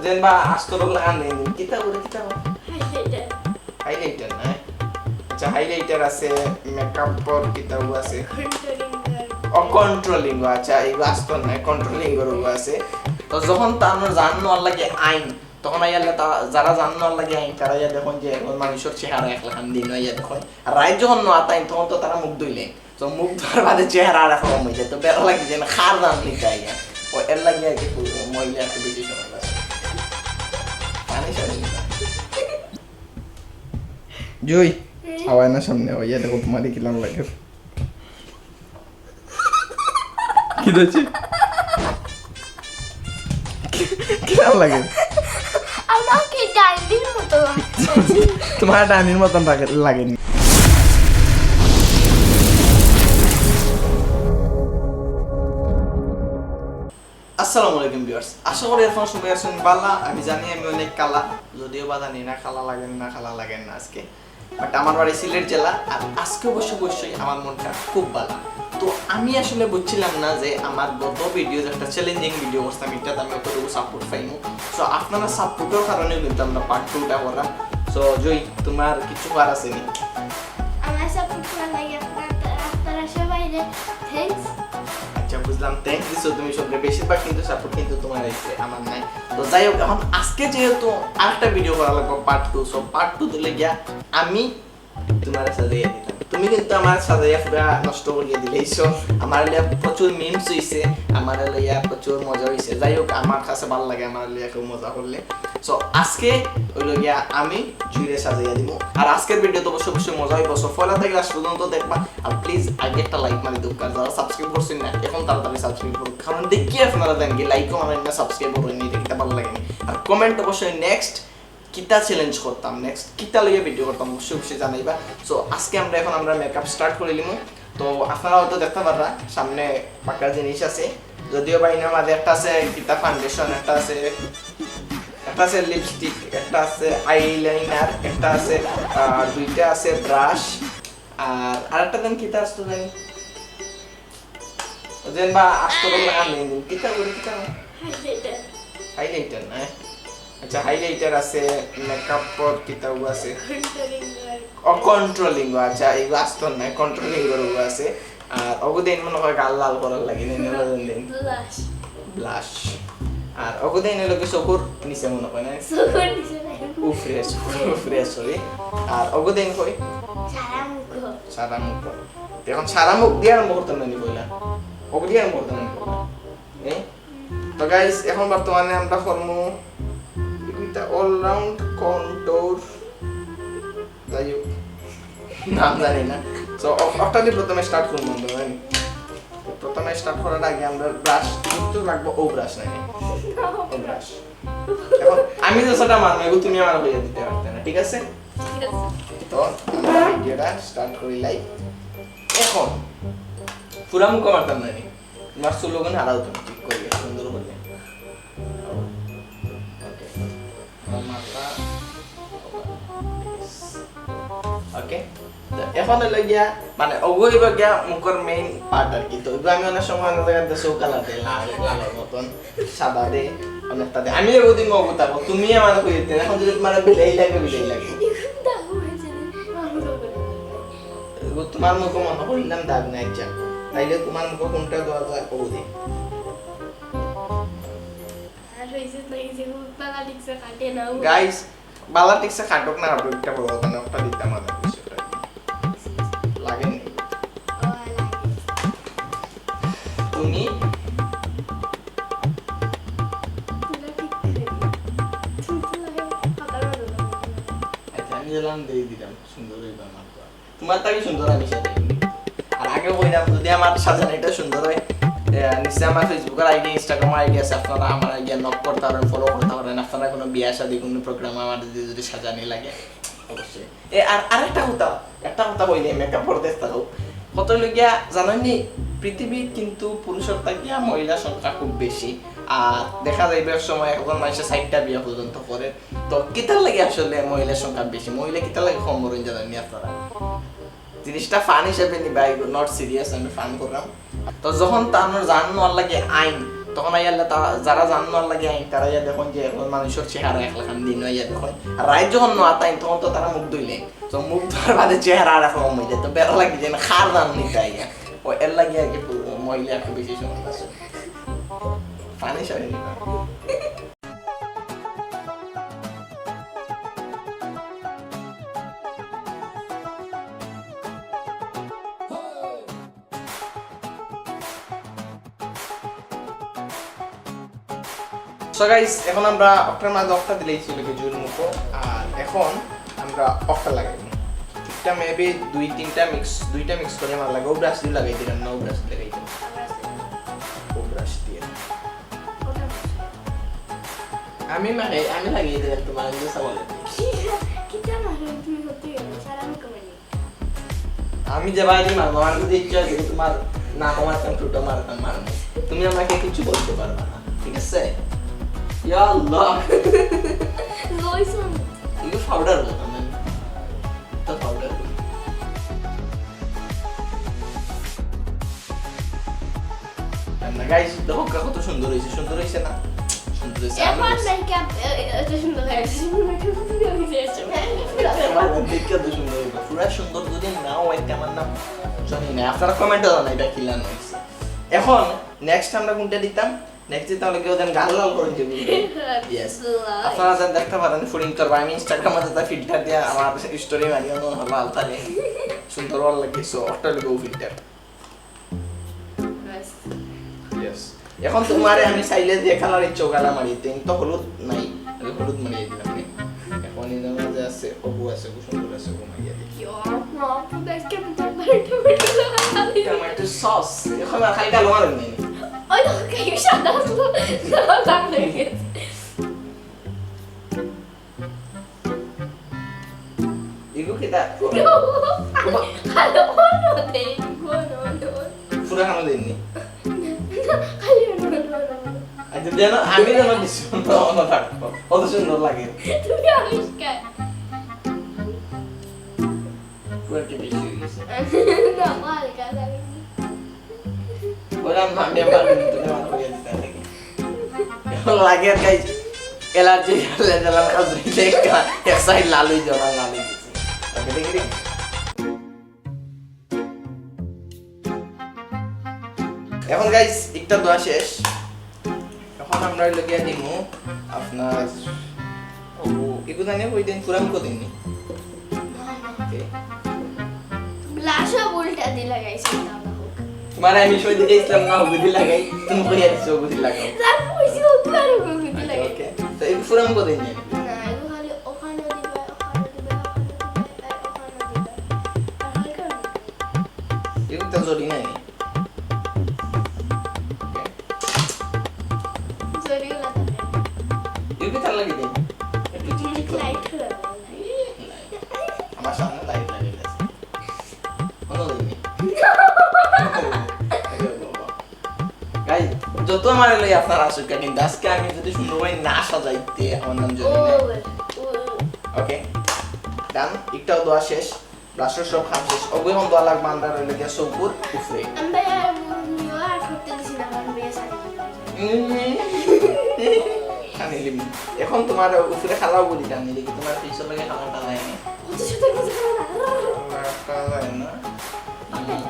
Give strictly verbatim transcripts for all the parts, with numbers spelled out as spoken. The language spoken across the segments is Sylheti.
যেন বা আস্তর লাগান নেই, কিতা করে, কিতা করে? হাইলাইটার। হাইলাইটার না? আচ্ছা, হাইলাইটার আছে, মেকআপর কিতাও আছে। কন্ট্রোলিং করার। ও, কন্ট্রোলিং, আচ্ছা, এইগু আস্তর নাই, কন্ট্রোলিং করার আছে। তো যখন তার জান নেওয়ার লাগে আইন, তখন আইয়ালে তা-, যারা জান নেওয়ার লাগে আইন, তারা ইয়া দেখুন যে এখন মানুষের চেহারা এক লাখান দিন ইয়া দেখুন। আর রাইত যখন নোয়াত আইন, তখন তো তারা মুখ ধুইলে। তো মুখ ধোয়ার বাদে চেহারা আর এক রকম হয়ে যায়। তো বেড়া লাগে যে না, খার দাম নিতে আইয়া। ও এর লাগে আর কি মহিলা একটু বেশি সময় লাগে। পানি সামনে নিতে হয়। জুই, হুম? আওয়ায় না সামনে, ওই দেখো তোমার কিলান লাগে। কি হয়েছে? কিলান লাগে? আমাকে ডাইনির মতো লাগছে। তোমার ডাইনির মতন লাগে, লাগেনি। আসসালামু আলাইকুম viewers, আশা করি আপনারা সবাই আছেন বালা। আমি জানি আমি অনেক কালা, যদিও বা জানি না কালা লাগে না, কালা লাগে না আজকে, বাট আমার বাড়ি সিলেট জেলা। আর আজকে অবশ্য অবশ্যই আমার মনটা খুব বালা। তো আমি আসলে বুঝছিলাম না যে আমার গত ভিডিও, একটা চ্যালেঞ্জিং ভিডিও করছিলাম, এটাতে আমি অতটুকু সাপোর্ট পাইনি। তো আপনারা সাপোর্টের কারণে কিন্তু আমরা পার্ট টুটা করলাম। তো জয়, তোমার কিছু করার আছে নি? আমার সাপোর্ট করার লাগে আপনারা, আপনারা সবাইরে থ্যাঙ্কস। আচ্ছা, বুঝলাম, থ্যাঙ্কস দিছো তুমি সবরে, বেশিরভাগ কিন্তু সাপোর্ট কিন্তু তোমার হইছে, আমার নাই। তো যাই হোক, এখন আজকে যেহেতু আরেকটা ভিডিও করা লাগবে part two, so part two দিলে গিয়া আমি তোমার সাজাইয়া দিতাম, তুমি কিন্তু আমার সাজাইয়া পুরা নষ্ট করিয়া দিলে। সো আমার লইয়া প্রচুর মিমস হইছে, আমার লইয়া প্রচুর মজা হইছে। যাই হোক, আমার কাছে ভালো লাগে আমার লইয়া কেউ মজা করলে। সো আজকে হইল গিয়া আমি জুইরে সাজাইয়া দিব। আর আজকের ভিডিও তো অবশ্যই অবশ্যই মজা হইব। সো পয়লা থেকে লাস্ট পর্যন্ত দেখবা। আর প্লিজ আগে একটা লাইক মারি দেউক্কা, আর যারা সাবস্ক্রাইব করছেন না, এখন তাড়াতাড়ি সাবস্ক্রাইব করুন, কারণ দেখি আপনারা দেন কি লাইকও মারেন না, সাবস্ক্রাইব করেন না, এটা কিতা ভালো লাগে না। আর কমেন্ট অবশ্যই নেক্সট কিতা চ্যালেঞ্জ করতাম, নেক্সট কিতা লইয়া ভিডিও করতাম, অবশ্যই অবশ্যই জানাইবা। সো আজকে আমরা এখন আমরা মেকআপ স্টার্ট করে নিমু। তো আপনারা হয়তো দেখতে পাররা সামনে পাক্কা জিনিস আছে, যদিও বা ইনার মাঝে একটা আছে কিতা ফাউন্ডেশন, একটা আছে, একটা আছে লিপস্টিক, একটা আছে আইলাইনার, একটা আছে, আহ, দুইটা আছে ব্রাশ, আর আরেকটা দেন কিতা আসতো জানি, যেন বা আস্তর লাগান নেই, কিতা করে, কিতা করে? হাইলাইটার। হাইলাইটার না? আচ্ছা, হাইলাইটার আছে, মেকআপর কিতাও আছে। কন্ট্রোলিং করার। ও, কন্ট্রোলিং, আচ্ছা, এই আস্তর নাই, কন্ট্রোলিং করার আছে। আর অগুদেন মনে হয় গাল লাল করার লাগে, নেই, নেই, নেই, নেই। ব্লাশ। ব্লাশ। আর অগুদেন হইলো কি চকুর নিচে মনে হয় না? চকুর নিচে নাই। উফরে, চকুর উফরে, সরি। আর অগুদেন কই? সারা মুখ। সারা মুখ। এখন সারা মুখ দিয়ে আরম্ভ করতাম না নি পয়লা? অগু দিয়ে আরম্ভ করতাম না নি পয়লা? এ? তো গাইস, এখন বর্তমানে আমরা করমু এটা অলরাউন্ড কন্ট্যুর, যাই হোক, নাম জানি না। তো অ-, অটা দিয়ে প্রথমে স্টার্ট করমু আমরা, জানি। প্রথমে স্টার্ট করার আগে আমরা ব্রাশ কিন্তু রাখবো, ও ব্রাশ নাই, ও ব্রাশ। এখন আমি যে সেটা মানবো, এগু তুমি আমার হইয়া দিতে পারতে না, ঠিক আছে? ঠিক আছে। তো আমরা ভিডিওটা স্টার্ট করি লাইভ। এখন পুরা মুখ মারতাম না নি। তোমার চুল ওখানে হারাও তুমি, ঠিক করি, সুন্দর করে। ওকে। আমার মাথা। ওকে। তো এখন হইলো গিয়া, মানে, ওগু হইবো গিয়া মুখর মেইন পার্ট আর কি। তো ওগু আমি অনেক সময় অনেক জায়গায় দেশও কালার দেই, লাল, লালের মতন, সাদা দে, অনেকটা দে। আমি এগু দিমু, ওগু থাকবো। তুমি আমার কই দিতে, এখন যদি তোমার বিলাই লাগে, বিলাই লাগে। এগু তোমার মুখো মনে করিলাম দাগ নাই যা। তাইলে তোমার মুখো কোনটা দেওয়া যায়, ওগু দিই। আর হইছে না, এই যে বালা ঠিকছে কাটে না ও। গাইস, বালা ঠিকছে কাটুক না কাটুক, একটা বড় কথা না, একটা দিতাম আর কিছু একটা। লাগে নি? ও, লাগে। তুমি? তুলা ঠিক করে। তুমি তো লাগে, কথা বলো না। আচ্ছা, আমি গেলাম, দিয়ে দিলাম, সুন্দর হইবা আমার তো। তোমার তাকে সুন্দর আমি সাজাই। আর আগে কইলাম, যদি আমার সাজানিটা সুন্দর হয়, এ, নিশ্চয় আমার Facebook-এর আইডি, Instagram-এর আইডি আছে, আপনারা আমার আইডি নক করতে পারেন, ফলো করতে পারেন। আপনারা কোনো বিয়া শাদী, কোনো প্রোগ্রাম আমার যদি, যদি সাজানি লাগে, অবশ্যই। এ, আর আরেকটা কথা, একটা কথা কইলে মেকআপ করতে থাকো। কত লগিয়া জানেননি, পৃথিবীত কিন্তু পুরুষের থাকিয়া মহিলার সংখ্যা খুব বেশি। আর দেখা যায় বেশ সময় একজন মানুষের চাইরটা বিয়া পর্যন্ত করে। তো কিতার লাগি আসলে মহিলার সংখ্যা বেশি? মহিলা কিতার লাগি কম মরইন জানেননি আপনারা? জিনিসটা ফান হিসেবে নিবা, এগু not serious, আমি ফান করলাম। তো যখন তার জান নেওয়ার লাগে আইন, তখন আইয়াল্লা তা-, যারা জানো না লাগে আইন, তারা ইয়া দেখইন যে এখন মানুষের চেহারা এক লাখান দিন ইয়া দেখইন। আর রাইত যখন নোয়া তাই তখন তো তারা মুখ ধুইলে। তো মুখ ধোয়ার বাদে চেহারা আর এক রকম হয়ে যায়। তো বেড়া লাগে যে খার দাম নিতে আইয়া। ও এর লাগে আর কি পু-, মহিলা একটু বেশি সময় আছে। পানি সরে নিবা। So guys, এখন আমরা অক্টার মাঝে অক্টা দিলেই ছিল কি জুল মুখো। আর এখন আমরা অক্টা লাগাইব। একটা maybe দুই তিনটা মিক্স, দুইটা মিক্স করে আমার লাগে। ও ব্রাশ দিয়ে লাগাই দিলাম না, ও ব্রাশ দিয়ে লাগাই দিলাম। ও ব্রাশ দিয়ে। আমি মানে, আমি লাগিয়ে দিলাম তোমার, আমি just বলে দিই। কিতা মারো তুমি সত্যি গেলে, সারা আমি কমে নি। আমি যে বাইরে মারবো, আমার যদি ইচ্ছা আছে তোমার নাকও মারতাম, ঠুটো মারতাম, মারবো। তুমি আমাকে কিছু বলতে পারবে না, ঠিক আছে? ইয়া আল্লাহ। লইছুন। ইগু পাউডার বলতাম আমি। তো পাউডার। না, guys, দেখো কত সুন্দর হয়েছে, সুন্দর হয়েছে না? সুন্দর হয়েছে, আমি এখন বলছি। মেকআপ, এ, এ, এত সুন্দর হয়েছে, সুন্দর মেকআপ তুমি আমি যে এসে। আমার দেখতে এত সুন্দর হইলো। পুরা সুন্দর যদি না হয়, আমার নাম জানি না। আপনারা কমেন্টে জানাই এটা কি লান হয়েছে। এখন নেক্সট আমরা কোনটা দিতাম? নেক্সট দিতাম হলো কি ওদের গাল লাল করে দেবো। ইয়েস। লাল। আপনারা যেন দেখতে পারেন, ফুডিং করবো। আমি ইনস্টাগ্রামে যেটা ফিল্টার দিয়ে আমার স্টোরি মারিয়ে মনে হলো আলতারে সুন্দর ভালো লাগে। সো, ওটা হলো ফিল্টার। ব্যাস। ইয়েস। এখন তোমারে আমি চাইলে যে কালার ইচ্ছা কালার মারি, তেন তো হলুদ নাই, আমি হলুদ মারিয়ে দিলাম রে। এখন এই জায়গায় যে আছে, অপু আছে, খুব সুন্দর আছে, অপু মারিয়ে দিই। ইয়া, মা, আপু, আজকে আমি তো টমেটো লাগাই। Tomato sauce. এখন আর খালি কালো মারুন নাই। ওই তো, কালো সাদা আসলো। সাদা হয়ে গেছে। ইগু কিতা? আরে, অন্য দে, অন্য, অন্য। পুরা খানো দেননি। খালি অন্য, অন্য, অন্য। আচ্ছা, যেন আমি যেন দিছি, অন্য, অন্য থাকবো। কত সুন্দর লাগে। তুমি আবিষ্কার। পুরা কি বেশি হয়ে গেছে? না, হালকা লাগে। ওরা আমি আবার তুমি আমার হয়ে দিতে লাগে। এখন লাগে আর গাইস, অ্যালার্জি লেভেল আমার কাছে দেখে এক সাইড লাল হয়ে যাওয়া, লাল হয়ে গেছে। ওকে, দেখি, দেখি। এখন গাইস, একটা দোয়া শেষ। এখন আমরা হইলো গিয়া দিমু আপনার, ও, এগুলো জানি ওই দিন পুরাম কদিন নি? ওকে। ব্লাশও উল্টা দি লাগাইছি না বাবু। তোমার আমি সই দিকে ইসলাম না, ওগুদি লাগাই, তুমি কই আর সে ওগুদি লাগাও। তার পয়সা ওগুলো আর ওগুদি আচ্ছা, লাগাই। ওকে। তো এই পুরাম কদিন নি? না, এগুলো খালি ওখানে দিবা, ওখানে দিবা, ওখানে দিবা, আর ওখানে দিবা। আর হালকা না। এগুলো তো জড়ি নাই। ওকে। জড়িও লাগাবে। ইউ কি তার লাগি দেন? একটু টিকটিক লাইট করে দেন। লাইট। আমার সামনে লাইট লাগে গেছে। কোনো দিন নেই। গাই, যত আমার লই আপনার আসুক, কিন্তু আজকে আমি যদি সুন্দরভাবে না সাজাইতে, আমার নাম ও, জনি না। ও, ও। ওকে, ডান। একটাও দোয়া শেষ। ব্রাশর সব কাম শেষ। অবই হন দোয়া লাগবে, আমরা রইল গিয়া চৌকুর উপরে। আমি ভাই আর নিও আর করতে দিছি না, কারণ ভাইয়া সারি। উম। খানি লিম। এখন তোমার উপরে খালাও বলি, জানি দেখি তোমার পিছন লাগে খালা টানায় নি। কত সুন্দর কিছু খালা না। খালা টানায় না। উম।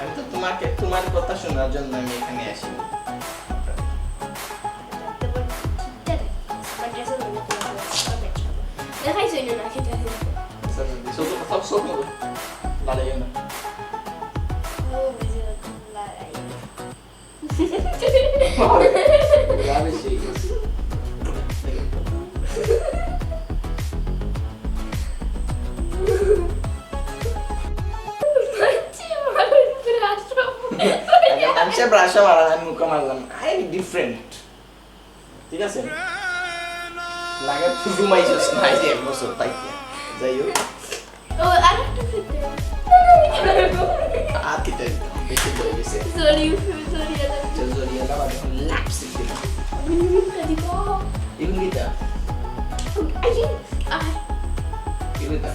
আমি তো তোমাকে, তোমার কথা শোনার জন্য আমি এখানে আসি। দেখাইছো না, না, খেতে আসি। সব, সব, সব, লাড়াইও না। ও, বুঝে গেল, লাড়াই। লাড়াই সেই। মাছি, মারুন, ব্রাশ। আচ্ছা, মানুষের ব্রাশে মারা, আমি মুখে মারলাম। I am different। ঠিক আছে? লাগে তুই ঘুমাইছস না, এই যে এক বছর তাই কি? যাই হোক। ও, আরেকটা ফিতে। আর কি তাই? বেশি হয়ে গেছে। জড়ি, জড়ি এলা। আচ্ছা, জড়ি এলা, বাদে এখন lipstick দিলাম। আমি মুখে দিব। এগুলো কিতা? এই, আহ। এগুলো কিতা?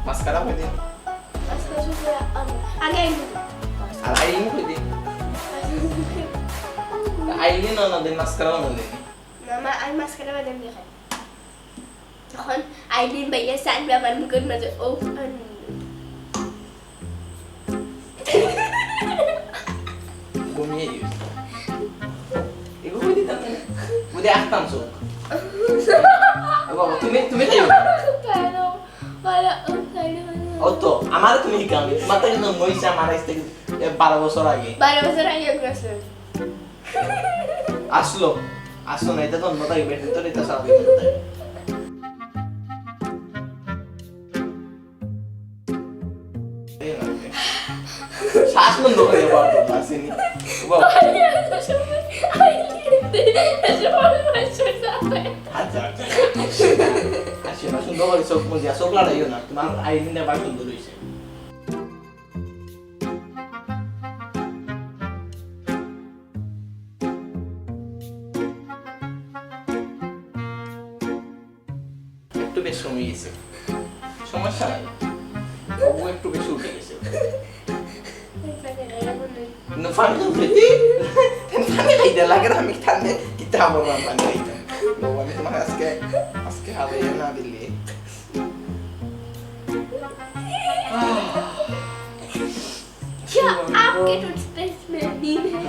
Mascara। Mascara হয়ে দিন। আজকে শুধু আম-, আগে আইন। আর আইন কই দিন? আইলি না, না দিন মাস্কারা বানালি। মামা, আমি মাস্কারা বাদাম দিয়ে খাই। তখন আইলিন ভাইয়া সানবে আমার মুখের মাঝে, ও, আন-, ঘুমিয়ে গেছে। এগুলো কই দিতাম না? বুঝে আসতাম চোখ। ও বাবা, তুমি, তুমি খাইও। কেন? ভালো, ও, খাইলে ভালো। ও তো, আমার তুমি কাম, তোমার তো কিন্তু মহিষা মারা গেছে, এ, বারো বছর আগে। বারো বছর আগে গেছে। আসলো, আসলো না, এটা তো অন্য থাকবে, এটা তো, এটা স্বাভাবিক অন্য থাকবে। এই না, শ্বাস বন্ধ করে দেবো, আর তো বাঁচেনি। বাবা। আচ্ছা, আচ্ছা। আসে না, সুন্দর করে চোখ মুজিয়া, চোখ লাড়াইও না, তোমার আইডিটা বার সুন্দর হয়েছে। একটু বেশি সময় গেছে, সমস্যা নাই, তবু একটু বেশি উঠে গেছে। না, পানি তো খেতে, পানি খাইতে লাগে না, আমি ঠান্ডা কিতা বললাম, পানি খাইতাম। বাবা, আমি তোমার আজকে, আজকে হাতে না দিলে। क्या आपके टूथपेस्ट में नीम है?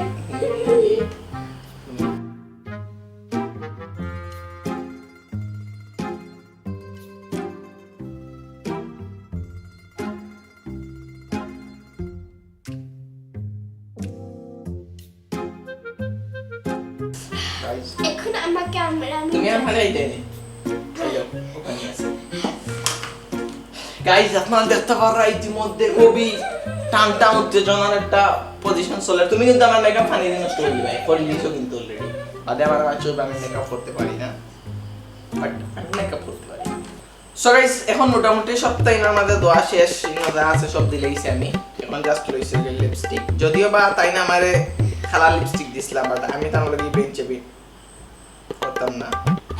Guys, এখন আমাকে আমরা, আমি তুমি আর পানি খাইতে নি। এই যাও, ওখানে আছে। Guys, আপনারা দেখতে পাররা ইতিমধ্যে খুবই টান টান উত্তেজনার একটা পজিশন চলে। তুমি কিন্তু আমার মেকআপ পানি দিয়ে নষ্ট করে দিবা, করে দিছো কিন্তু already। বাদে আমার বাচ্চা আমি মেকআপ করতে পারি না, বাট আমি মেকআপ করতে পারি। So guys, এখন মোটামুটি সব তাইন আমার মাঝে দেওয়া শেষ, ইনো যা আছে সব দিলাইছি আমি। এখন জাস্ট রইছে লিপস্টিক, যদিও বা তাইন আমারে কালা লিপস্টিক দিছিলা, বাট আমি তার লগে বেঞ্চে বিট করতাম না।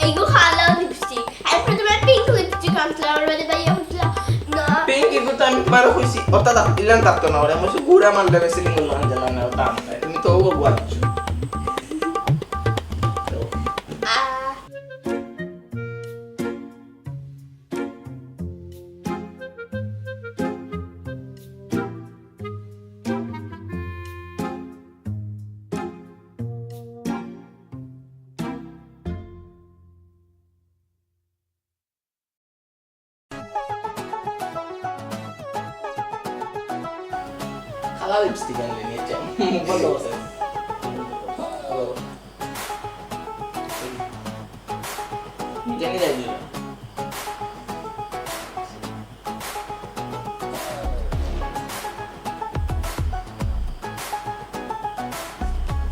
এইগো কালা লিপস্টিক, আর প্রথমে পিঙ্ক লিপস্টিক আনছিলাম, আমার বাদে ভাইয়া বুঝলা না। পিঙ্ক এগুলো তো আমি তোমার কইছি, অর্থাৎ ইলান থাকতো না, ওরা মুছে গুড়া মারলে বেশি কিন্তু মান জ্বালা না, ওটা আমি, তুমি তো ও বুঝছো। আহ, কালা লিপস্টিক আনলে নিয়ে যাও। বন্ধ আছে। ও। জানি যাই দিল।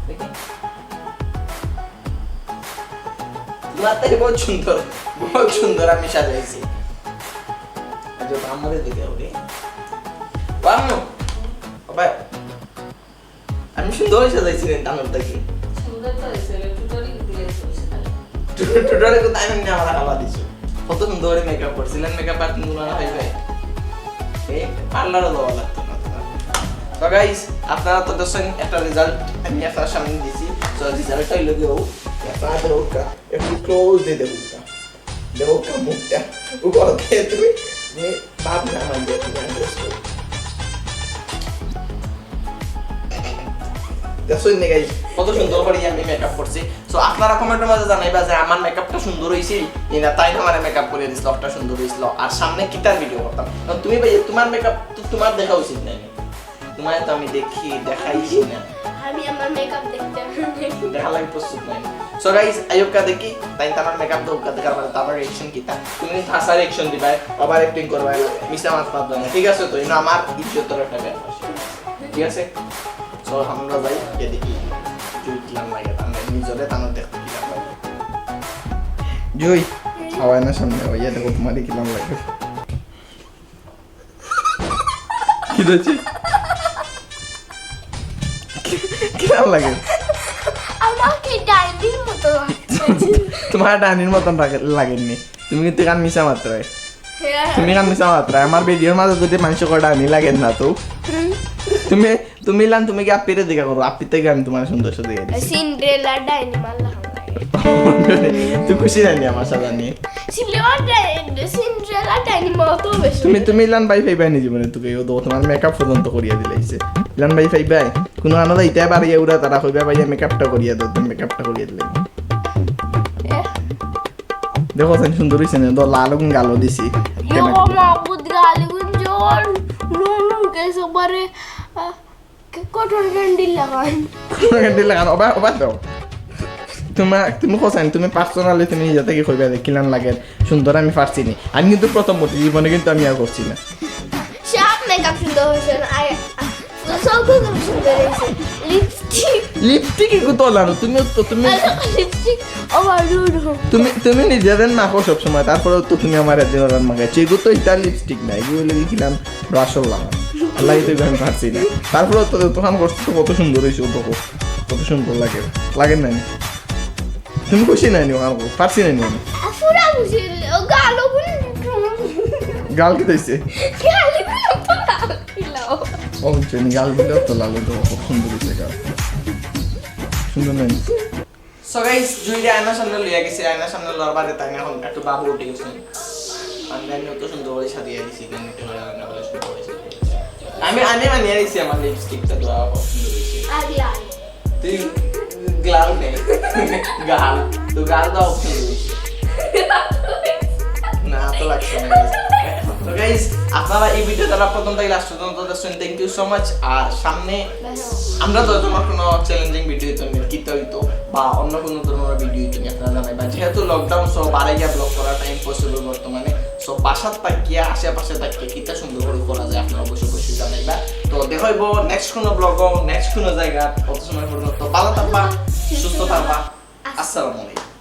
দেখি। মাথায় বহুত সুন্দর, বহুত সুন্দর আমি সাজাইছি। আচ্ছা, আমাদের দিকে হবে। বামু, ও ভাই, আমি সুন্দর সাজাইছি রে, তানোর দেখি। সুন্দর তো হয়েছে রে, tutorial দিয়েছে, বুঝতে পারলাম। Tutorial তো time নিয়ে আমার খাওয়া দিছো। কত সুন্দর করে মেকআপ করছিলেন, মেকআপ আর তুমি বানা হইবে। এই পার্লারও যাওয়া লাগতো না তোমার। তো guys, আপনারা তো দেখছেন একটা রেজাল্ট আমি আপনার সামনে দিছি। তো রেজাল্টটা হইলো কি, ও আপনারা দেখুন, একটু ক্লোজ দিয়ে দেখুন। দেখো কা মুখটা। ও বলতে তুমি, তুমি বাপ না মানবে, তুমি আন্দাজ করো। দেখছো নি guys, কত সুন্দর করে আমি মেকআপ করছি। So আপনারা কমেন্টের মাঝে জানাইবা যে আমার মেকআপটা সুন্দর হইছে, ই না তাই আমার মেকআপ করে দিছিল, একটা সুন্দর হইছিল। আর সামনে কিতার ভিডিও করতাম, কারণ তুমি ভাই তোমার মেকআপ তো তোমার দেখা উচিত নায়। তোমায় তো আমি দেখি, দেখাইছি না। আমি আমার মেকআপ দেখতে দেখা লাগে প্রস্তুত নাই। So guys, আইয়ুবকা দেখি, তাই তো আমার মেকআপ তো ওকা দেখার মানে তো আমার রিঅ্যাকশন কিতা। তুমি কিন্তু হাসা রিঅ্যাকশন দিবায়, ওভার অ্যাক্টিং করবায় না, মিছা মাত মাতবায় না, ঠিক আছে? তো ইনো আমার ইজ্জতর একটা ব্যাপার, ঠিক আছে? So আমরা যাই, এদিকে জুই কিলান লাগে, তার নিজরে তানো দেখতে কিলান লাগে। জুই, হাওয়ায় না সামনে, ওই দেখো তোমার কিলান লাগে। কি দেখছি? কি, কিরম লাগে? আমাকে ডাইনির মতো লাগছে। তোমার ডাইনির মতন লাগে, লাগেনি। তুমি কিন্তু কান মিছা মাতরায়। হ্যাঁ। তুমি কান মিছা মাতরায়। আমার ভিডিওর মাঝে যদি মানুষ কয় ডাইনি লাগে না তো। হুম। তুমি তুমি ইলান, তুমি গিয়া আপ্পিরে জিগা করো, আপ্পির থাকি আমি তুমারে সুন্দর সাজাইয়া দিছি। সিন্ড্রেলা ডাইনি মারলা হামলা। তুই খুশি নায়নি আমার সাজা নিয়া? সিন্ড্রেলা ডাইনি, সিন্ড্রেলা ডাইনি মতো বেশি। তুমি, তুমি ইলান ভাই পাইবায় নি জীবনে, তোকে ও তো তুমার মেকআপ পর্যন্ত করিয়া দিলাইছে। ইলান ভাই পাইবায়? কুনু আনা যাইতে পারে, উড়া তারা কইবা, "ভাইয়া, মেকআপটা করিয়া দেও, তুমি মেকআপটা করিয়া দিলে।" দেখো, তাই সুন্দর অইছে না? তো লাল গুন গালো দিছি। ইয়ো মাবুদ গালি গুন জোর। নুন নুন কেসে বারে, আহ, ক-, কঠোর ক্যান্ডেল লাগান। ক্যান্ডেল লাগান, ওবা, ওবা দাও। তুমার, তুমি কও চাইন, তুমি personally তুমি নিজে থাকি কইবা যে কিলান লাগে, সুন্দর আমি পারছি নি। আমি কিন্তু প্রথম পড়ছি, জীবনে কিন্তু আমি আর করছি না। সব মেকআপ সুন্দর অইছে না। আয়, আ, সব খুব সুন্দর অইছে। লিপস্টিক। লিপস্টিক এগু তো লানো, তুমি তো, তুমি, লিপস্টিক। ও বাবা, রুড হোক। তুমি, তুমি নিজে দেন না কও সবসময়, তারপরেও তো তুমি আমার একদিন ওরান মাগাইছো। এগু তো ইটা লিপস্টিক না, এগু অইলো কি কিলান ব্রাশর লাগান। আল্লাহ তো আমি পারছি না। তারপরেও তো দোকান করছো তো কত সুন্দর অইছে, ও দেখো। কত সুন্দর লাগে। লাগে না নি? তুমি খুশি নায়নি, ওখান পারছি নায়নি আমি। পুরা বুঝি, ও গালো গুন। গাল কিতা অইছে? গালি গুন তো লাল ছিল। ও, বুঝছি, গাল দিলে তো লাল, তো খুব সুন্দর অইছে গাল। সুন্দর নায়নি? So guys, জুইরে আয়নার সামনে লইয়া গেছি, আয়নার সামনে লওয়ার বাদে তাই এখন একটু বাবু উঠে গেছে। আমি, আমি অত সুন্দর করে সাজিয়ে দিছি, এখানে একটু করে রান্না করে শুরু করেছি। আমি, আমি বানিয়ে দিছি আমার লিপস্টিকটা, তো খুব সুন্দর অইছে। আগলা। তুই গ্লাল নেই, গাল, তো গাল দাও সুন্দর অইছে। না, তো লাগছে না। তো guys, আপনারা এই ভিডিও যারা প্রথম থাকি লাস্ট পর্যন্ত দেখছেন, thank you so much। আর সামনে আমরা তো তোমার কোনো চ্যালেঞ্জিং ভিডিও হইতো, কিতা হইতো বা অন্য কোনো ধরনের ভিডিও হইতো, আপনারা জানাইবা। যেহেতু লকডাউন, সো বারে গিয়া ব্লগ করাটা ইম্পসিবল বর্তমানে। সো বাসাত থাকিয়া, আশেপাশে থাকিয়া কিতা সুন্দর করে করা যায়, আপনারা অবশ্যই অবশ্যই জানাইবা। তো দেখা হইব নেক্সট কোনো ব্লগও, নেক্সট কোনো জায়গা। তত সময় পর্যন্ত ভালো থাকবা, সুস্থ থাকবা। আসসালামু আলাইকুম।